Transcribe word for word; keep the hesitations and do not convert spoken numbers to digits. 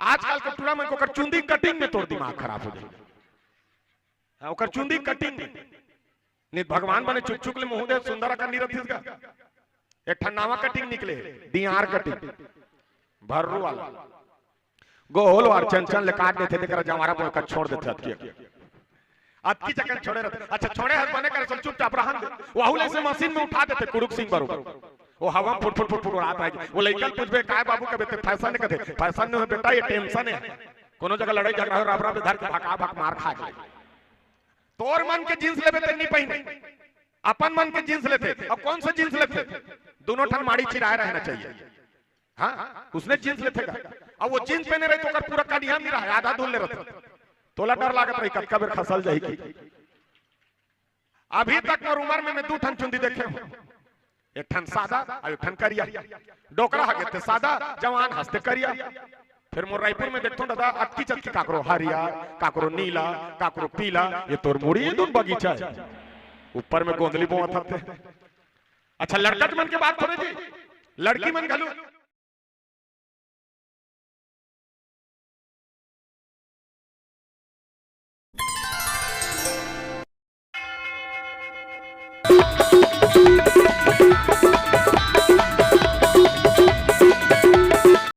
आजकल के टूरा मन के ओकर चुंदी कटिंग में तोर दिमाग खराब हो जाए। हाँ, ओकर चुंदी कटिंग में। नहीं भगवान बने चुक चुक ले मुंह दे सुंदर अकन नहीं रथिस गा। एक ठन नावा कटिंग निकले, दियार कटिंग, भर्रू वाला। गोल वार चंचल ले काट देथे, तेकरा जंवारा बोल कर छोड़ देथे अतकी। अतकी चकन छोड़े रहते। अच्छा, छोड़े हस बने करे, चल चुपचाप रहन दे। वहू ले से मशीन में उठा देथे कुड़ुक सिंह बरोबर। वो हवा में फुट फुट फुट फुट उड़ात रहे। वो लइका ल पूछबे, "काय बाबू?" कबे ते फैशन नहीं कथे। फैशन नहीं हो बेटा, ये टेंशन है। कोनो जगह लड़ाई झगड़ा हो, रबरा में धर के भका भक मार खा जाए। तोर मन के जींस लेबे ते नहीं पहिने, अपन मन के जींस लेथे। अब कौन सा जींस लेथे? दोनों ठन माड़ी चिराए रहना चाहिए। हाँ, उसने जींस लेथे का? अब वो जींस पहने रहे तो ओकर पूरा कनिहा नहीं रहा, आधा धुन ले रहथे। तोला डर लागत रही कतका बेर खसल जाही की। अभी तक मोर उम्र में मैं दू ठन चुंदी देखे हूँ, एक ठन सादा और एक ठन करिया। डोकरा हगे ते सादा, जवान हस ते करिया। फिर मोर रायपुर में देखथों दादा, अतकी चतकी, काकरो हरिया, काकरो नीला, काकरो पीला। ये तोर मुड़ी ये दून बगीचा है, ऊपर में गोंदली बोवत हते। अच्छा, लड़का मन के बात थोड़े जी, लड़की मन घलो